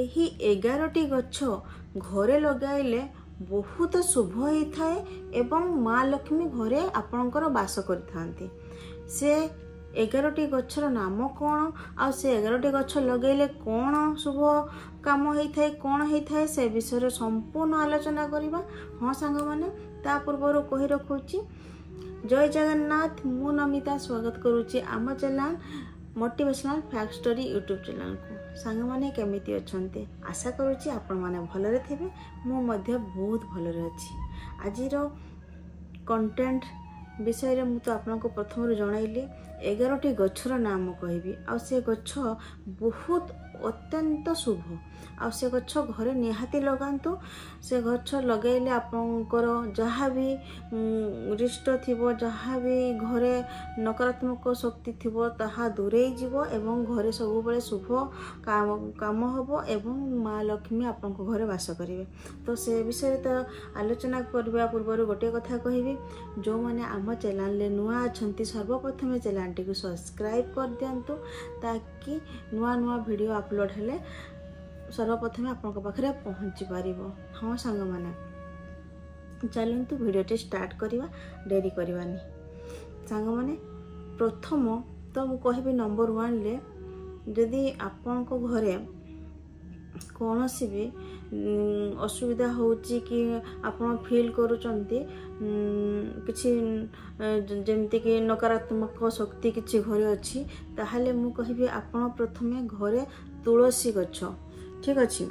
ଏହି 11ଟି ଗଛ ଘରେ ଲଗାଇଲେ ବହୁତ ଶୁଭ ହେଇଥାଏ ଏବଂ ମା ଲକ୍ଷ୍ମୀ ଘରେ ଆପଣଙ୍କର ବାସ କରିଥାନ୍ତି। ସେ 11ଟି ଗଛର ନାମ କ'ଣ ଆଉ ସେ 11ଟି ଗଛ ଲଗାଇଲେ କ'ଣ ଶୁଭ କାମ ହେଇଥାଏ, କ'ଣ ହେଇଥାଏ, ସେ ବିଷୟରେ ସମ୍ପୂର୍ଣ୍ଣ ଆଲୋଚନା କରିବା। ହଁ ସାଙ୍ଗମାନେ, ତା ପୂର୍ବରୁ କହି ରଖୁଛି, ଜୟ ଜଗନ୍ନାଥ। ମୁଁ ନମିତା ସ୍ୱାଗତ କରୁଛି ଆମ channel motivational fact story YouTube ଚ୍ୟାନେଲକୁ। ସାଙ୍ଗମାନେ, କେମିତି ଅଛନ୍ତି? ଆଶା କରୁଛି ଆପଣମାନେ ଭଲରେ ଥିବେ। ମୁଁ ମଧ୍ୟ ବହୁତ ଭଲରେ ଅଛି। ଆଜିର କଣ୍ଟେଣ୍ଟ ବିଷୟରେ ମୁଁ ତ ଆପଣଙ୍କୁ ପ୍ରଥମରୁ ଜଣାଇଲି। 11ଟି ଗଛର ନାମ କହିବି ଆଉ ସେ ଗଛ ବହୁତ ଅତ୍ୟନ୍ତ ଶୁଭ, ଆଉ ସେ ଗଛ ଘରେ ନିହାତି ଲଗାନ୍ତୁ। ସେ ଗଛ ଲଗାଇଲେ ଆପଣଙ୍କର ଯାହା ବି ରିଷ୍ଟ ଥିବ, ଯାହା ବି ଘରେ ନକାରାତ୍ମକ ଶକ୍ତି ଥିବ, ତାହା ଦୂରେଇ ଯିବ ଏବଂ ଘରେ ସବୁବେଳେ ଶୁଭ କାମ ହେବ ଏବଂ ମା ଲକ୍ଷ୍ମୀ ଆପଣଙ୍କ ଘରେ ବାସ କରିବେ। ତ ସେ ବିଷୟରେ ତ ଆଲୋଚନା କରିବା ପୂର୍ବରୁ ଗୋଟିଏ କଥା କହିବି, ଯେଉଁମାନେ ଆମ ଚ୍ୟାନେଲରେ ନୂଆ ଅଛନ୍ତି, ସର୍ବପ୍ରଥମେ ଚ୍ୟାନେଲଟିକୁ ସବସ୍କ୍ରାଇବ୍ କରିଦିଅନ୍ତୁ, ତାକି ନୂଆ ନୂଆ ଭିଡ଼ିଓ ଅପଲୋଡ଼ ହେଲେ ସର୍ବପ୍ରଥମେ ଆପଣଙ୍କ ପାଖରେ ପହଞ୍ଚି ପାରିବ। ହଁ ସାଙ୍ଗମାନେ, ଚାଲନ୍ତୁ ଭିଡ଼ିଓଟି ଷ୍ଟାର୍ଟ କରିବା, ଡେରି କରିବାନି। ସାଙ୍ଗମାନେ, ପ୍ରଥମ ତ ମୁଁ କହିବି ନମ୍ବର 1ରେ, ଯଦି ଆପଣଙ୍କ ଘରେ କୌଣସି ବି ଅସୁବିଧା ହେଉଛି କି ଆପଣ ଫିଲ୍ କରୁଛନ୍ତି କିଛି ଯେମିତିକି ନକାରାତ୍ମକ ଶକ୍ତି କିଛି ଘରେ ଅଛି, ତାହେଲେ ମୁଁ କହିବି ଆପଣ ପ୍ରଥମେ ଘରେ ତୁଳସୀ ଗଛ, ଠିକ୍ ଅଛି,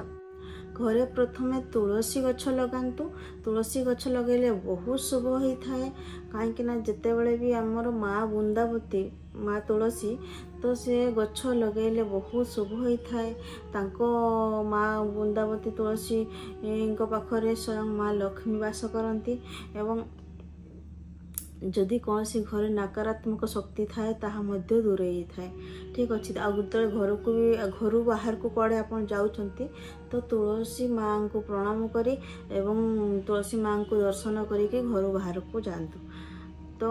ଘରେ ପ୍ରଥମେ ତୁଳସୀ ଗଛ ଲଗାନ୍ତୁ। ତୁଳସୀ ଗଛ ଲଗାଇଲେ ବହୁତ ଶୁଭ ହେଇଥାଏ, କାହିଁକିନା ଯେତେବେଳେ ବି ଆମର ମା ବୃନ୍ଦାବତୀ, ମା ତୁଳସୀ, ତ ସେ ଗଛ ଲଗାଇଲେ ବହୁତ ଶୁଭ ହେଇଥାଏ। ତାଙ୍କ ମା ବୃନ୍ଦାବତୀ ତୁଳସୀଙ୍କ ପାଖରେ ସ୍ୱୟଂ ମା ଲକ୍ଷ୍ମୀ ବାସ କରନ୍ତି ଏବଂ ଯଦି କୌଣସି ଘରେ ନକାରାତ୍ମକ ଶକ୍ତି ଥାଏ, ତାହା ମଧ୍ୟ ଦୂରେଇ ଯାଇଥାଏ। ଠିକ୍ ଅଛି। ଆଉ ଯେତେବେଳେ ଘରକୁ ବି, ଘରୁ ବାହାରକୁ କୁଆଡ଼େ ଆପଣ ଯାଉଛନ୍ତି, ତ ତୁଳସୀ ମାଆଙ୍କୁ ପ୍ରଣାମ କରି ଏବଂ ତୁଳସୀ ମାଆଙ୍କୁ ଦର୍ଶନ କରିକି ଘରୁ ବାହାରକୁ ଯାଆନ୍ତୁ। ତ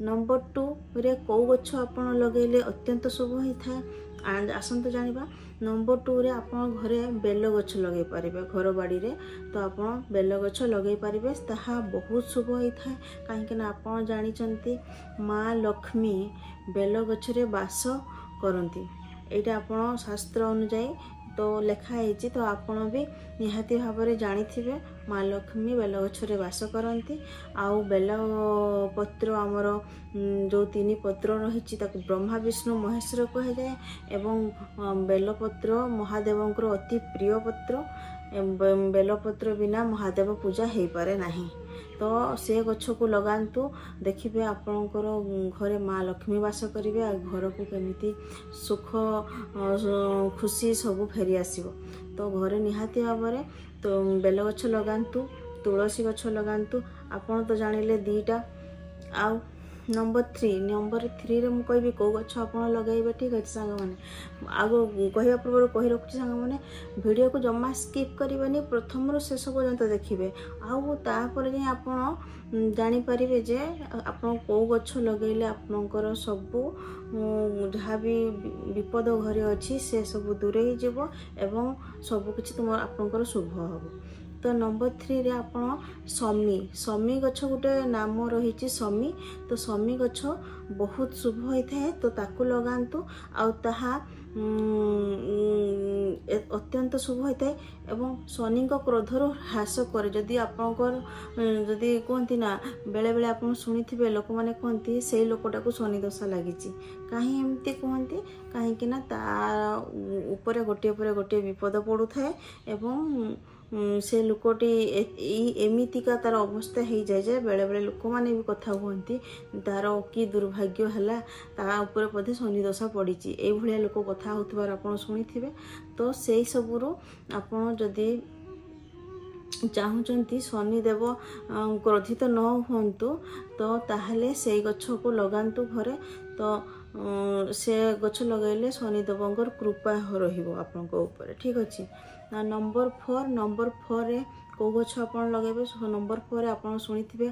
ନମ୍ବର 2ରେ କେଉଁ ଗଛ ଆପଣ ଲଗାଇଲେ ଅତ୍ୟନ୍ତ ଶୁଭ ହେଇଥାଏ, ଆସନ୍ତୁ ଜାଣିବା। ନମ୍ବର 2ରେ ଆପଣ ଘରେ ବେଲ ଗଛ ଲଗାଇ ପାରିବେ। ଘର ବାଡ଼ିରେ ତ ଆପଣ ବେଲ ଗଛ ଲଗାଇ ପାରିବେ, ତାହା ବହୁତ ଶୁଭ ହେଇଥାଏ, କାହିଁକିନା ଆପଣ ଜାଣିଛନ୍ତି ମା ଲକ୍ଷ୍ମୀ ବେଲ ଗଛରେ ବାସ କରନ୍ତି। ଏଇଟା ଆପଣ ଶାସ୍ତ୍ର ଅନୁଯାୟୀ ତ ଲେଖା ହେଇଛି, ତ ଆପଣ ବି ନିହାତି ଭାବରେ ଜାଣିଥିବେ ମା ଲକ୍ଷ୍ମୀ ବେଲ ଗଛରେ ବାସ କରନ୍ତି। ଆଉ ବେଲ ପତ୍ର ଆମର ଯେଉଁ 3 ପତ୍ର ରହିଛି, ତାକୁ ବ୍ରହ୍ମା, ବିଷ୍ଣୁ, ମହେଶ୍ୱର କୁହାଯାଏ ଏବଂ ବେଲପତ୍ର ମହାଦେବଙ୍କର ଅତି ପ୍ରିୟ ପତ୍ର। ବେଲପତ୍ର ବିନା ମହାଦେବ ପୂଜା ହେଇପାରେ ନାହିଁ। ତ ସେ ଗଛକୁ ଲଗାନ୍ତୁ, ଦେଖିବେ ଆପଣଙ୍କର ଘରେ ମା ଲକ୍ଷ୍ମୀ ବାସ କରିବେ ଆଉ ଘରକୁ କେମିତି ସୁଖ ଖୁସି ସବୁ ଫେରି ଆସିବ। ତ ଘରେ ନିହାତି ଭାବରେ ତ ବେଲ ଗଛ ଲଗାନ୍ତୁ, ତୁଳସୀ ଗଛ ଲଗାନ୍ତୁ। ଆପଣ ତ ଜାଣିଲେ 2ଟା। ଆଉ ନମ୍ବର 3, ନମ୍ବର 3ରେ ମୁଁ କହିବି କେଉଁ ଗଛ ଆପଣ ଲଗାଇବେ। ଠିକ୍ ଅଛି ସାଙ୍ଗମାନେ, ଆଉ କହିବା ପୂର୍ବରୁ କହି ରଖୁଛି ସାଙ୍ଗମାନେ, ଭିଡ଼ିଓକୁ ଜମା ସ୍କିପ୍ କରିବେନି, ପ୍ରଥମରୁ ଶେଷ ପର୍ଯ୍ୟନ୍ତ ଦେଖିବେ ଆଉ ତାପରେ ଯାଇ ଆପଣ ଜାଣିପାରିବେ ଯେ ଆପଣ କେଉଁ ଗଛ ଲଗାଇଲେ ଆପଣଙ୍କର ସବୁ ଯାହା ବି ବିପଦ ଘରେ ଅଛି ସେ ସବୁ ଦୂରେଇ ଯିବ ଏବଂ ସବୁକିଛି ତୁମର ଆପଣଙ୍କର ଶୁଭ ହେବ। ତ ନମ୍ବର 3ରେ ଆପଣ ଶମି, ଶମି ଗଛ ଗୋଟେ ନାମ ରହିଛି ଶମି। ତ ଶମି ଗଛ ବହୁତ ଶୁଭ ହୋଇଥାଏ, ତ ତାକୁ ଲଗାନ୍ତୁ ଆଉ ତାହା ଅତ୍ୟନ୍ତ ଶୁଭ ହୋଇଥାଏ ଏବଂ ଶନିଙ୍କ କ୍ରୋଧରୁ ହ୍ରାସ କରେ। ଯଦି ଆପଣଙ୍କର ଯଦି କୁହନ୍ତି ନା, ବେଳେବେଳେ ଆପଣ ଶୁଣିଥିବେ ଲୋକମାନେ କୁହନ୍ତି ସେଇ ଲୋକଟାକୁ ଶନି ଦଶା ଲାଗିଛି। କାହିଁ ଏମିତି କୁହନ୍ତି? କାହିଁକି ନା ତା ଉପରେ ଗୋଟିଏ ପରେ ଗୋଟିଏ ବିପଦ ପଡ଼ୁଥାଏ ଏବଂ ସେ ଲୋକଟି ଏଇ ଏମିତିକା ତାର ଅବସ୍ଥା ହେଇଯାଏ ଯେ ବେଳେବେଳେ ଲୋକମାନେ ବି କଥା ହୁଅନ୍ତି, ତାର କି ଦୁର୍ଭାଗ୍ୟ ହେଲା, ତା ଉପରେ ବୋଧେ ଶନି ଦଶା ପଡ଼ିଛି। ଏଇଭଳିଆ ଲୋକ କଥା ହେଉଥିବାର ଆପଣ ଶୁଣିଥିବେ। ତ ସେଇ ସବୁରୁ ଆପଣ ଯଦି ଚାହୁଁଛନ୍ତି ଶନିଦେବ କ୍ରୋଧିତ ନ ହୁଅନ୍ତୁ, ତ ତାହେଲେ ସେଇ ଗଛକୁ ଲଗାନ୍ତୁ ଘରେ। ତ ସେ ଗଛ ଲଗାଇଲେ ଶନିଦେବଙ୍କର କୃପା ରହିବ ଆପଣଙ୍କ ଉପରେ, ଠିକ୍ ଅଛି। ନମ୍ବର 4, ନମ୍ବର 4ରେ କେଉଁ ଗଛ ଆପଣ ଲଗାଇବେ? ନମ୍ବର 4ରେ ଆପଣ ଶୁଣିଥିବେ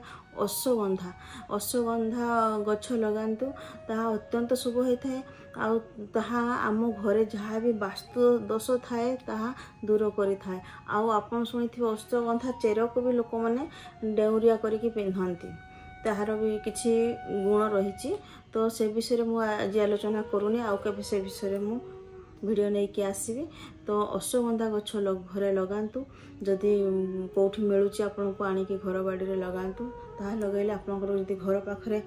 ଅଶ୍ୱଗନ୍ଧା। ଅଶ୍ୱଗନ୍ଧା ଗଛ ଲଗାନ୍ତୁ, ତାହା ଅତ୍ୟନ୍ତ ଶୁଭ ହୋଇଥାଏ ଆଉ ତାହା ଆମ ଘରେ ଯାହା ବି ବାସ୍ତୁ ଦୋଷ ଥାଏ ତାହା ଦୂର କରିଥାଏ। ଆଉ ଆପଣ ଶୁଣିଥିବେ ଅଶ୍ୱଗନ୍ଧା ଚେରକୁ ବି ଲୋକମାନେ ଡେଉଁରିଆ କରିକି ପିନ୍ଧନ୍ତି, ତାହାର ବି କିଛି ଗୁଣ ରହିଛି। ତ ସେ ବିଷୟରେ ମୁଁ ଆଜି ଆଲୋଚନା କରୁନି, ଆଉ କେବେ ସେ ବିଷୟରେ ମୁଁ ଭିଡ଼ିଓ ନେଇକି ଆସିବି। ତ ଅଶ୍ୱଗନ୍ଧା ଗଛ ଘରେ ଲଗାନ୍ତୁ, ଯଦି କେଉଁଠି ମିଳୁଛି ଆପଣଙ୍କୁ ଆଣିକି ଘର ବାଡ଼ିରେ ଲଗାନ୍ତୁ। ତାହା ଲଗାଇଲେ ଆପଣଙ୍କର ଯଦି ଘର ପାଖରେ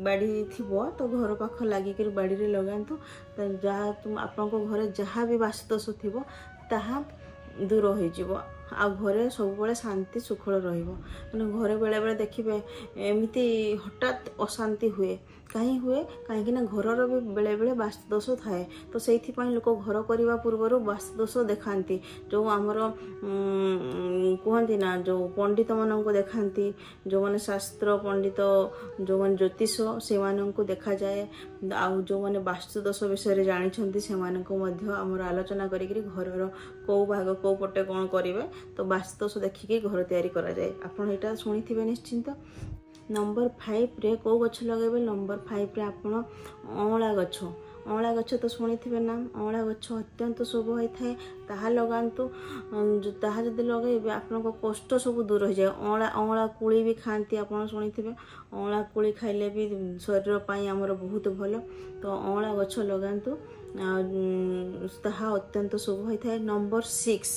ବାଡ଼ି ଥିବ ତ ଘର ପାଖ ଲାଗିକରି ବାଡ଼ିରେ ଲଗାନ୍ତୁ। ଯାହା ଆପଣଙ୍କ ଘରେ ଯାହା ବି ବାସ୍ତୁଦୋଷ ଥିବ ତାହା ଦୂର ହୋଇଯିବ ଆଉ ଘରେ ସବୁବେଳେ ଶାନ୍ତି ଶୃଙ୍ଖଳ ରହିବ। ମାନେ ଘରେ ବେଳେବେଳେ ଦେଖିବେ ଏମିତି ହଠାତ୍ ଅଶାନ୍ତି ହୁଏ, କାହିଁ ହୁଏ? କାହିଁକିନା ଘରର ବି ବେଳେବେଳେ ବାସ୍ତୁଦୋଷ ଥାଏ। ତ ସେଇଥିପାଇଁ ଲୋକ ଘର କରିବା ପୂର୍ବରୁ ବାସ୍ତୁଦୋଷ ଦେଖାନ୍ତି, ଯେଉଁ ଆମର କୁହନ୍ତି ନା ଯେଉଁ ପଣ୍ଡିତମାନଙ୍କୁ ଦେଖାନ୍ତି, ଯେଉଁମାନେ ଶାସ୍ତ୍ର ପଣ୍ଡିତ, ଯେଉଁମାନେ ଜ୍ୟୋତିଷ, ସେମାନଙ୍କୁ ଦେଖାଯାଏ। ଆଉ ଯେଉଁମାନେ ବାସ୍ତୁଦୋଷ ବିଷୟରେ ଜାଣିଛନ୍ତି ସେମାନଙ୍କୁ ମଧ୍ୟ ଆମର ଆଲୋଚନା କରିକିରି ଘରର କେଉଁ ଭାଗ କେଉଁ ପଟେ କ'ଣ କରିବେ, ତ ବାସ୍ତୁଦୋଷ ଦେଖିକି ଘର ତିଆରି କରାଯାଏ। ଆପଣ ଏଇଟା ଶୁଣିଥିବେ ନିଶ୍ଚିନ୍ତ। ନମ୍ବର 5ରେ କେଉଁ ଗଛ ଲଗାଇବେ? ନମ୍ବର 5ରେ ଆପଣ ଅଁଳା ଗଛ। ଅଁଳା ଗଛ ତ ଶୁଣିଥିବେ ନା, ଅଁଳା ଗଛ ଅତ୍ୟନ୍ତ ଶୁଭ ହୋଇଥାଏ, ତାହା ଲଗାନ୍ତୁ। ତାହା ଯଦି ଲଗାଇବେ ଆପଣଙ୍କ କଷ୍ଟ ସବୁ ଦୂର ହୋଇଯାଏ। ଅଁଳା କୋଳି ବି ଖାଆନ୍ତି, ଆପଣ ଶୁଣିଥିବେ ଅଁଳା କୋଳି ଖାଇଲେ ବି ଶରୀର ପାଇଁ ଆମର ବହୁତ ଭଲ। ତ ଅଁଳା ଗଛ ଲଗାନ୍ତୁ, ତାହା ଅତ୍ୟନ୍ତ ଶୁଭ ହୋଇଥାଏ। ନମ୍ବର 6,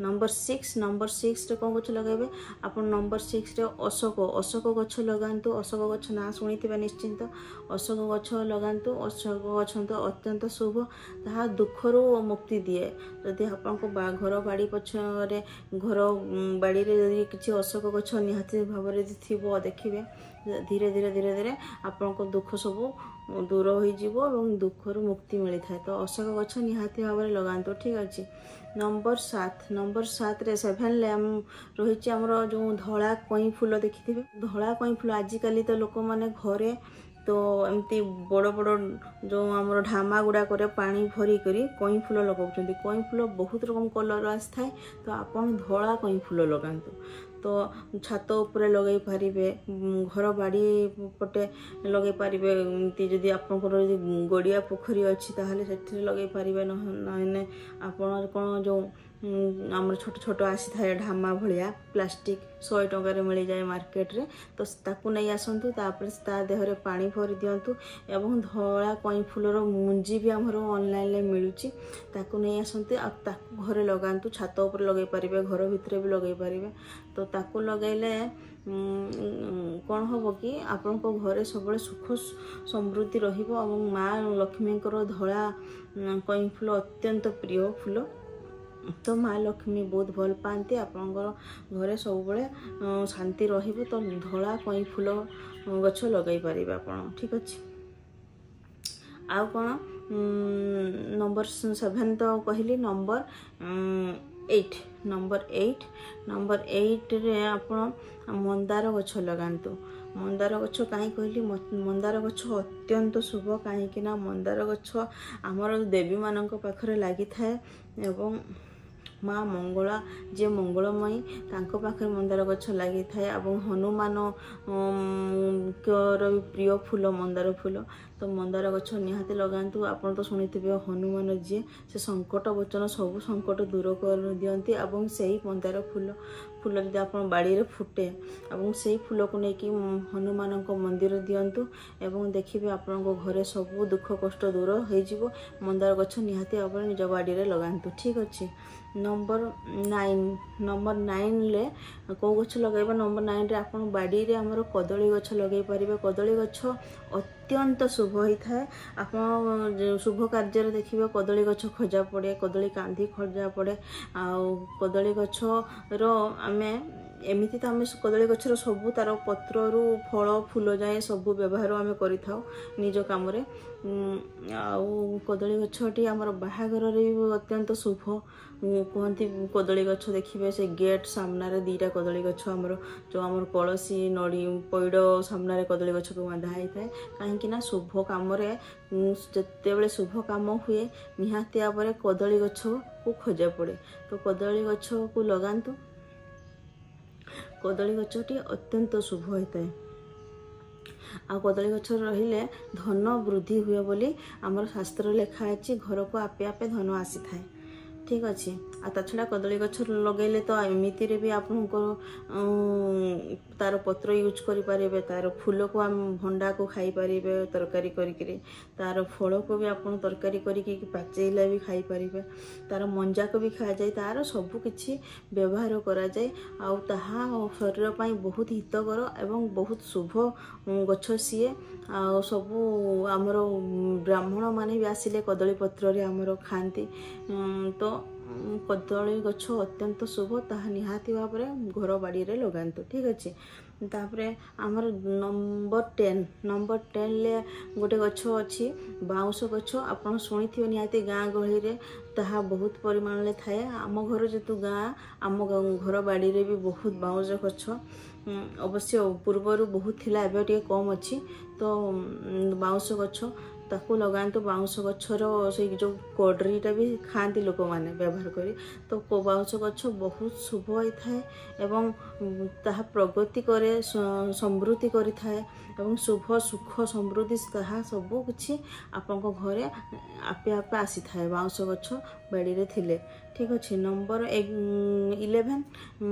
ନମ୍ବର 6, ନମ୍ବର 6ରେ କ'ଣ ଗଛ ଲଗାଇବେ ଆପଣ? ନମ୍ବର 6ରେ ଅଶୋକ, ଅଶୋକ ଗଛ ଲଗାନ୍ତୁ। ଅଶୋକ ଗଛ ନାଁ ଶୁଣିଥିବେ ନିଶ୍ଚିନ୍ତ। ଅଶୋକ ଗଛ ଲଗାନ୍ତୁ, ଅଶୋକ ଗଛ ତ ଅତ୍ୟନ୍ତ ଶୁଭ, ତାହା ଦୁଃଖରୁ ମୁକ୍ତି ଦିଏ। ଯଦି ଆପଣଙ୍କ ଘର ବାଡ଼ି ପଛରେ, ଘର ବାଡ଼ିରେ ଯଦି କିଛି ଅଶୋକ ଗଛ ନିହାତି ଭାବରେ ଯଦି ଥିବ, ଦେଖିବେ ଧୀରେ ଧୀରେ ଧୀରେ ଧୀରେ ଆପଣଙ୍କ ଦୁଃଖ ସବୁ ଦୂର ହୋଇଯିବ ଏବଂ ଦୁଃଖରୁ ମୁକ୍ତି ମିଳିଥାଏ। ତ ଅଶୋକ ଗଛ ନିହାତି ଭାବରେ ଲଗାନ୍ତୁ, ଠିକ୍ ଅଛି। ନମ୍ବର 7, ନମ୍ବର 7ରେ, 7ରେ ରହିଛି ଆମର ଯେଉଁ ଧଳା କଇଁ ଫୁଲ, ଦେଖିଥିବେ ଧଳା କଇଁ ଫୁଲ। ଆଜିକାଲି ତ ଲୋକମାନେ ଘରେ ତ ଏମିତି ବଡ଼ ବଡ଼ ଯେଉଁ ଆମର ଢାମା ଗୁଡ଼ାକରେ ପାଣି ଭରିକରି କଇଁ ଫୁଲ ଲଗାଉଛନ୍ତି। କଇଁ ଫୁଲ ବହୁତ ରକମ କଲର୍ ଆସିଥାଏ, ତ ଆପଣ ଧଳା କଇଁ ଫୁଲ ଲଗାନ୍ତୁ। ତ ଛାତ ଉପରେ ଲଗାଇ ପାରିବେ, ଘର ବାଡ଼ି ପଟେ ଲଗାଇ ପାରିବେ। ଏମିତି ଯଦି ଆପଣଙ୍କର ଯଦି ଗଡ଼ିଆ ପୋଖରୀ ଅଛି ତାହେଲେ ସେଥିରେ ଲଗାଇ ପାରିବେ। ନହେଲେ ଆପଣ କ'ଣ ଯେଉଁ ଆମର ଛୋଟ ଛୋଟ ଆସିଥାଏ ଢାମା ଭଳିଆ ପ୍ଲାଷ୍ଟିକ୍, 100 ଟଙ୍କାରେ ମିଳିଯାଏ ମାର୍କେଟରେ, ତ ତାକୁ ନେଇ ଆସନ୍ତୁ। ତାପରେ ତା ଦେହରେ ପାଣି ଭରି ଦିଅନ୍ତୁ ଏବଂ ଧଳା କଇଁ ଫୁଲର ମୁଞ୍ଜି ବି ଆମର ଅନଲାଇନ୍ରେ ମିଳୁଛି, ତାକୁ ନେଇ ଆସନ୍ତୁ ଆଉ ତାକୁ ଘରେ ଲଗାନ୍ତୁ। ଛାତ ଉପରେ ଲଗାଇ ପାରିବେ, ଘର ଭିତରେ ବି ଲଗାଇ ପାରିବେ। ତ ତାକୁ ଲଗାଇଲେ କ'ଣ ହେବ କି ଆପଣଙ୍କ ଘରେ ସବୁବେଳେ ସୁଖ ସମୃଦ୍ଧି ରହିବ ଏବଂ ମା ଲକ୍ଷ୍ମୀଙ୍କର ଧଳା କଇଁ ଫୁଲ ଅତ୍ୟନ୍ତ ପ୍ରିୟ ଫୁଲ, ତ ମା ଲକ୍ଷ୍ମୀ ବହୁତ ଭଲ ପାଆନ୍ତି। ଆପଣଙ୍କର ଘରେ ସବୁବେଳେ ଶାନ୍ତି ରହିବ। ତ ଧଳା କଇଁ ଫୁଲ ଗଛ ଲଗାଇ ପାରିବେ ଆପଣ, ଠିକ୍ ଅଛି। ଆଉ କ'ଣ? ନମ୍ବର 7 ତ କହିଲି। ନମ୍ବର 8, ନମ୍ବର 8, ନମ୍ବର 8ରେ ଆପଣ ମନ୍ଦାର ଗଛ ଲଗାନ୍ତୁ। ମନ୍ଦାର ଗଛ କାହିଁ କହିଲି? ମନ୍ଦାର ଗଛ ଅତ୍ୟନ୍ତ ଶୁଭ, କାହିଁକି ନା ମନ୍ଦାର ଗଛ ଆମର ଦେବୀମାନଙ୍କ ପାଖରେ ଲାଗିଥାଏ ଏବଂ ମା ମଙ୍ଗଳା ଯିଏ ମଙ୍ଗଳମୟୀ ତାଙ୍କ ପାଖରେ ମନ୍ଦାର ଗଛ ଲାଗିଥାଏ ଏବଂ ହନୁମାନଙ୍କର ବି ପ୍ରିୟ ଫୁଲ ମନ୍ଦାର ଫୁଲ। ତ ମନ୍ଦାର ଗଛ ନିହାତି ଲଗାନ୍ତୁ। ଆପଣ ତ ଶୁଣିଥିବେ ହନୁମାନ ଯିଏ ସେ ସଙ୍କଟ ବଚନ ସବୁ ସଙ୍କଟ ଦୂର କରିଦିଅନ୍ତି ଏବଂ ସେଇ ମନ୍ଦାର ଫୁଲ ଯଦି ଆପଣ ବାଡ଼ିରେ ଫୁଟେ ଏବଂ ସେଇ ଫୁଲକୁ ନେଇକି ହନୁମାନଙ୍କ ମନ୍ଦିର ଦିଅନ୍ତୁ ଏବଂ ଦେଖିବେ ଆପଣଙ୍କ ଘରେ ସବୁ ଦୁଃଖ କଷ୍ଟ ଦୂର ହେଇଯିବ। ମନ୍ଦାର ଗଛ ନିହାତି ଭାବରେ ନିଜ ବାଡ଼ିରେ ଲଗାନ୍ତୁ, ଠିକ୍ ଅଛି। ନମ୍ବର 9, ନମ୍ବର 9ରେ କେଉଁ ଗଛ ଲଗାଇବେ? ନମ୍ବର 9ରେ ଆପଣ ବାଡ଼ିରେ ଆମର କଦଳୀ ଗଛ ଲଗାଇ ପାରିବେ। କଦଳୀ ଗଛ ଅତ୍ୟନ୍ତ ଶୁଭ ହୋଇଥାଏ। ଆପଣ ଶୁଭ କାର୍ଯ୍ୟରେ ଦେଖିବେ କଦଳୀ ଗଛ ଖୋଜା ପଡ଼େ, କଦଳୀ କାନ୍ଧି ଖୋଜା ପଡ଼େ। ଆଉ କଦଳୀ ଗଛର ଆମେ ଏମିତି ତ ଆମେ କଦଳୀ ଗଛର ସବୁ ତାର ପତ୍ରରୁ ଫଳ ଫୁଲ ଯାଏଁ ସବୁ ବ୍ୟବହାର ଆମେ କରିଥାଉ ନିଜ କାମରେ। ଆଉ କଦଳୀ ଗଛଟି ଆମର ବାହାଘରରେ ବି ଅତ୍ୟନ୍ତ ଶୁଭ କୁହନ୍ତି। କଦଳୀ ଗଛ ଦେଖିବେ ସେ ଗେଟ୍ ସାମ୍ନାରେ 2ଟା କଦଳୀ ଗଛ, ଆମର ଯେଉଁ ଆମର କଳସୀ ନଡ଼ି ପଇଡ଼ ସାମ୍ନାରେ କଦଳୀ ଗଛକୁ ବାନ୍ଧା ହେଇଥାଏ, କାହିଁକି ନା ଶୁଭ କାମରେ ଯେତେବେଳେ ଶୁଭ କାମ ହୁଏ ନିହାତି ଭାବରେ କଦଳୀ ଗଛକୁ ଖୋଜା ପଡ଼େ। ତ କଦଳୀ ଗଛକୁ ଲଗାନ୍ତୁ, କଦଳୀ ଗଛଟି ଅତ୍ୟନ୍ତ ଶୁଭ ହୋଇଥାଏ। ଆଉ କଦଳୀ ଗଛ ରହିଲେ ଧନ ବୃଦ୍ଧି ହୁଏ ବୋଲି ଆମର ଶାସ୍ତ୍ର ଲେଖା ଅଛି, ଘରକୁ ଆପେ ଆପେ ଧନ ଆସିଥାଏ। ଠିକ୍ ଅଛି। ଆଉ ତା ଛଡ଼ା କଦଳୀ ଗଛ ଲଗେଇଲେ ତ ଏମିତିରେ ବି ଆପଣଙ୍କର ତାର ପତ୍ର ୟୁଜ୍ କରିପାରିବେ, ତାର ଫୁଲକୁ ଆମ ଭଣ୍ଡାକୁ ଖାଇପାରିବେ ତରକାରୀ କରିକିରି, ତାର ଫଳକୁ ବି ଆପଣ ତରକାରୀ କରିକି ପାଚେଇଲେ ବି ଖାଇପାରିବେ, ତାର ମଞ୍ଜାକୁ ବି ଖାଆଯାଏ, ତାର ସବୁ କିଛି ବ୍ୟବହାର କରାଯାଏ। ଆଉ ତାହା ଶରୀର ପାଇଁ ବହୁତ ହିତକର ଏବଂ ବହୁତ ଶୁଭ ଗଛ ସିଏ। ଆଉ ସବୁ ଆମର ବ୍ରାହ୍ମଣମାନେ ବି ଆସିଲେ କଦଳୀ ପତ୍ରରେ ଆମର ଖାଆନ୍ତି। ତ କଦଳୀ ଗଛ ଅତ୍ୟନ୍ତ ଶୁଭ, ତାହା ନିହାତି ଭାବରେ ଘର ବାଡ଼ିରେ ଲଗାନ୍ତୁ। ଠିକ୍ ଅଛି। ତାପରେ ଆମର ନମ୍ବର 10, ନମ୍ବର 10ରେ ଗୋଟେ ଗଛ ଅଛି ବାଉଁଶ ଗଛ। ଆପଣ ଶୁଣିଥିବେ ନିହାତି ଗାଁ ଗହଳିରେ ତାହା ବହୁତ ପରିମାଣରେ ଥାଏ। ଆମ ଘର ଯେହେତୁ ଗାଁ, ଆମ ଘର ବାଡ଼ିରେ ବି ବହୁତ ବାଉଁଶ ଗଛ, ଅବଶ୍ୟ ପୂର୍ବରୁ ବହୁତ ଥିଲା, ଏବେ ଟିକେ କମ୍ ଅଛି। ତ ବାଉଁଶ ଗଛ ତାକୁ ଲଗାନ୍ତୁ। ବାଉଁଶ ଗଛର ସେଇ ଯେଉଁ କଡ଼ରିଟା ବି ଖାଆନ୍ତି ଲୋକମାନେ ବ୍ୟବହାର କରି। ତ ବାଉଁଶ ଗଛ ବହୁତ ଶୁଭ ହେଇଥାଏ ଏବଂ ତାହା ପ୍ରଗତି କରେ, ସମୃଦ୍ଧି କରିଥାଏ ଏବଂ ଶୁଭ ସୁଖ ସମୃଦ୍ଧି ତାହା ସବୁ କିଛି ଆପଣଙ୍କ ଘରେ ଆପେ ଆପେ ଆସିଥାଏ ବାଉଁଶ ଗଛ ବାଡ଼ିରେ ଥିଲେ। ଠିକ୍ ଅଛି। ନମ୍ବର 11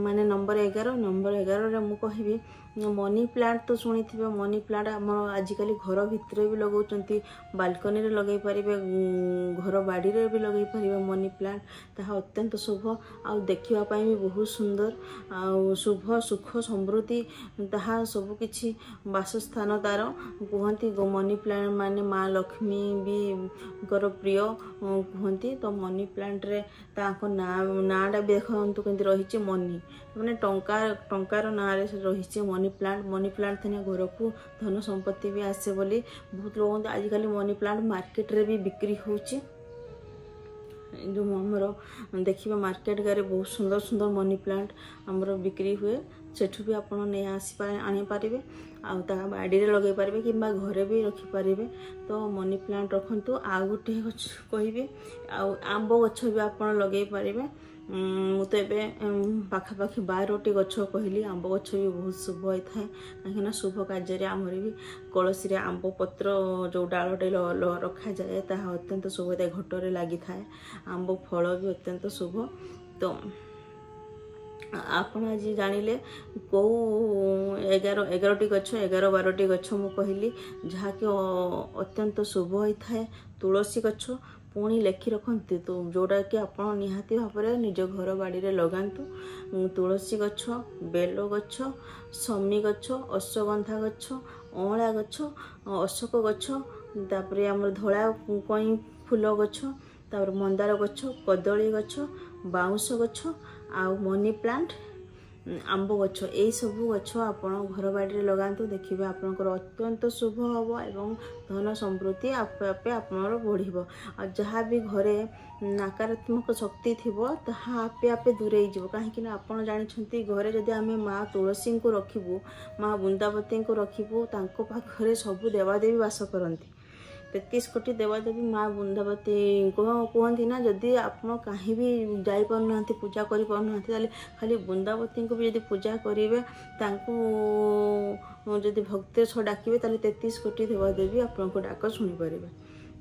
ମାନେ ନମ୍ବର 11, ନମ୍ବର 11ରେ ମୁଁ କହିବି ମନି ପ୍ଲାଣ୍ଟ। ତ ଶୁଣିଥିବେ ମନି ପ୍ଲାଣ୍ଟ ଆମର ଆଜିକାଲି ଘର ଭିତରେ ବି ଲଗାଉଛନ୍ତି, ବାଲକୋନିରେ ଲଗାଇ ପାରିବେ, ଘର ବାଡ଼ିରେ ବି ଲଗାଇ ପାରିବେ ମନି ପ୍ଲାଣ୍ଟ। ତାହା ଅତ୍ୟନ୍ତ ଶୁଭ ଆଉ ଦେଖିବା ପାଇଁ ବି ବହୁତ ସୁନ୍ଦର, ଆଉ ଶୁଭ ସୁଖ ସମୃଦ୍ଧି ତାହା ସବୁ କିଛି ବାସସ୍ଥାନ ତାର କୁହନ୍ତି। ମନି ପ୍ଲାଣ୍ଟ ମାନେ ମା ଲକ୍ଷ୍ମୀ ବିଙ୍କର ପ୍ରିୟ କୁହନ୍ତି। ତ ମନି ପ୍ଲାଣ୍ଟରେ ତାଙ୍କ ନାଁଟା ବି ଦେଖନ୍ତୁ କେମିତି ରହିଛି, ମନି ମାନେ ଟଙ୍କା, ଟଙ୍କାର ନାଁରେ ସେ ରହିଛି ମନି ପ୍ଲାଣ୍ଟ। ମନି ପ୍ଲାଣ୍ଟ ଥିଲେ ଘରକୁ ଧନ ସମ୍ପତ୍ତି ବି ଆସେ ବୋଲି ବହୁତ ଲୋକ କୁହନ୍ତି। ଆଜିକାଲି ମନି ପ୍ଲାଣ୍ଟ ମାର୍କେଟରେ ବି ବିକ୍ରି ହେଉଛି। ଯେଉଁ ଆମର ଦେଖିବେ ମାର୍କେଟ ଗାରେ ବହୁତ ସୁନ୍ଦର ସୁନ୍ଦର ମନି ପ୍ଲାଣ୍ଟ ଆମର ବିକ୍ରି ହୁଏ, ସେଠୁ ବି ଆପଣ ନେଇ ଆସି ଆଣିପାରିବେ ଆଉ ତାହା ବାଡ଼ିରେ ଲଗାଇ ପାରିବେ କିମ୍ବା ଘରେ ବି ରଖିପାରିବେ। ତ ମନି ପ୍ଲାଣ୍ଟ ରଖନ୍ତୁ। ଆଉ ଗୋଟିଏ ଗଛ କହିବି, ଆଉ ଆମ୍ବ ଗଛ ବି ଆପଣ ଲଗାଇ ପାରିବେ। ମୁଁ ତ ଏବେ ପାଖାପାଖି 12ଟି ଗଛ କହିଲି। ଆମ୍ବ ଗଛ ବି ବହୁତ ଶୁଭ ହେଇଥାଏ, କାହିଁକିନା ଶୁଭ କାର୍ଯ୍ୟରେ ଆମର ବି କଳସୀରେ ଆମ୍ବ ପତ୍ର ଯେଉଁ ଡାଳଟେ ରଖାଯାଏ ତାହା ଅତ୍ୟନ୍ତ ଶୁଭ ହେଇଥାଏ, ଘଟରେ ଲାଗିଥାଏ। ଆମ୍ବ ଫଳ ବି ଅତ୍ୟନ୍ତ ଶୁଭ। ତ ଆପଣ ଆଜି ଜାଣିଲେ କେଉଁ 11ଟି ଗଛ, 11 12ଟି ଗଛ ମୁଁ କହିଲି ଯାହାକି ଅତ୍ୟନ୍ତ ଶୁଭ ହେଇଥାଏ। ତୁଳସୀ ଗଛ ପୁଣି ଲେଖି ରଖନ୍ତୁ, ଯେଉଁଟାକି ଆପଣ ନିହାତି ଭାବରେ ନିଜ ଘର ବାଡ଼ିରେ ଲଗାନ୍ତୁ। ତୁଳସୀ ଗଛ, ବେଲ ଗଛ, ଶମି ଗଛ, ଅଶ୍ୱଗନ୍ଧା ଗଛ, ଅଁଳା ଗଛ, ଅଶୋକ ଗଛ, ତାପରେ ଆମର ଧଳା କଇଁ ଫୁଲ ଗଛ, ତାପରେ ମନ୍ଦାର ଗଛ, କଦଳୀ ଗଛ, ବାଉଁଶ ଗଛ ଆଉ ମନି ପ୍ଲାଣ୍ଟ, ଆମ୍ବ ଗଛ। ଏଇସବୁ ଗଛ ଆପଣ ଘର ବାଡ଼ିରେ ଲଗାନ୍ତୁ, ଦେଖିବେ ଆପଣଙ୍କର ଅତ୍ୟନ୍ତ ଶୁଭ ହେବ ଏବଂ ଧନ ସମୃଦ୍ଧି ଆପେ ଆପେ ଆପଣଙ୍କର ବଢ଼ିବ। ଆଉ ଯାହା ବି ଘରେ ନକାରାତ୍ମକ ଶକ୍ତି ଥିବ ତାହା ଆପେ ଆପେ ଦୂରେଇ ଯିବ। କାହିଁକିନା ଆପଣ ଜାଣିଛନ୍ତି ଘରେ ଯଦି ଆମେ ମା ତୁଳସୀଙ୍କୁ ରଖିବୁ, ମା ବୃନ୍ଦାବତୀଙ୍କୁ ରଖିବୁ, ତାଙ୍କ ପାଖରେ ସବୁ ଦେବାଦେବୀ ବାସ କରନ୍ତି। 33 କୋଟି ଦେବାଦେବୀ ମା ବୃନ୍ଦାବତୀଙ୍କୁ କୁହନ୍ତି ନା, ଯଦି ଆପଣ କାହିଁ ବି ଯାଇପାରୁନାହାନ୍ତି, ପୂଜା କରିପାରୁନାହାନ୍ତି, ତାହେଲେ ଖାଲି ବୃନ୍ଦାବତୀଙ୍କୁ ବି ଯଦି ପୂଜା କରିବେ, ତାଙ୍କୁ ଯଦି ଭକ୍ତି ସହ ଡାକିବେ, ତାହେଲେ 33 କୋଟି ଦେବାଦେବୀ ଆପଣଙ୍କ ଡାକ ଶୁଣିପାରିବେ।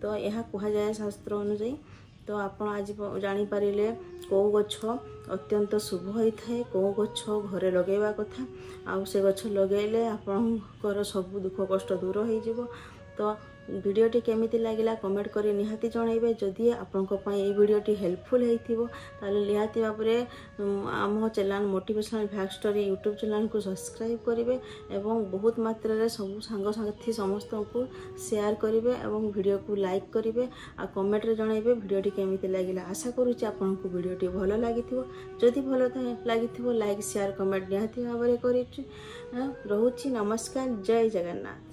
ତ ଏହା କୁହାଯାଏ ଶାସ୍ତ୍ର ଅନୁଯାୟୀ। ତ ଆପଣ ଆଜି ଜାଣିପାରିଲେ କେଉଁ ଗଛ ଅତ୍ୟନ୍ତ ଶୁଭ ହୋଇଥାଏ, କେଉଁ ଗଛ ଘରେ ଲଗାଇବା କଥା, ଆଉ ସେ ଗଛ ଲଗାଇଲେ ଆପଣଙ୍କର ସବୁ ଦୁଃଖ କଷ୍ଟ ଦୂର ହେଇଯିବ। ତ ଭିଡ଼ିଓଟି କେମିତି ଲାଗିଲା କମେଣ୍ଟ କରି ନିହାତି ଜଣାଇବେ। ଯଦି ଆପଣଙ୍କ ପାଇଁ ଏଇ ଭିଡ଼ିଓଟି ହେଲ୍ପଫୁଲ୍ ହେଇଥିବ, ତାହେଲେ ନିହାତି ଭାବରେ ଆମ channel motivational Vac story YouTube ଚ୍ୟାନେଲ୍କୁ ସବସ୍କ୍ରାଇବ୍ କରିବେ ଏବଂ ବହୁତ ମାତ୍ରାରେ ସବୁ ସାଙ୍ଗସାଥି ସମସ୍ତଙ୍କୁ ସେୟାର କରିବେ ଏବଂ ଭିଡ଼ିଓକୁ ଲାଇକ୍ କରିବେ ଆଉ କମେଣ୍ଟରେ ଜଣାଇବେ ଭିଡ଼ିଓଟି କେମିତି ଲାଗିଲା। ଆଶା କରୁଛି ଆପଣଙ୍କୁ ଭିଡ଼ିଓଟି ଭଲ ଲାଗିଥିବ। ଯଦି ଭଲ ଲାଗିଥିବ, ଲାଇକ୍, ସେୟାର, କମେଣ୍ଟ ନିହାତି ଭାବରେ କରିଛୁ। ରହୁଛି, ନମସ୍କାର, ଜୟ ଜଗନ୍ନାଥ।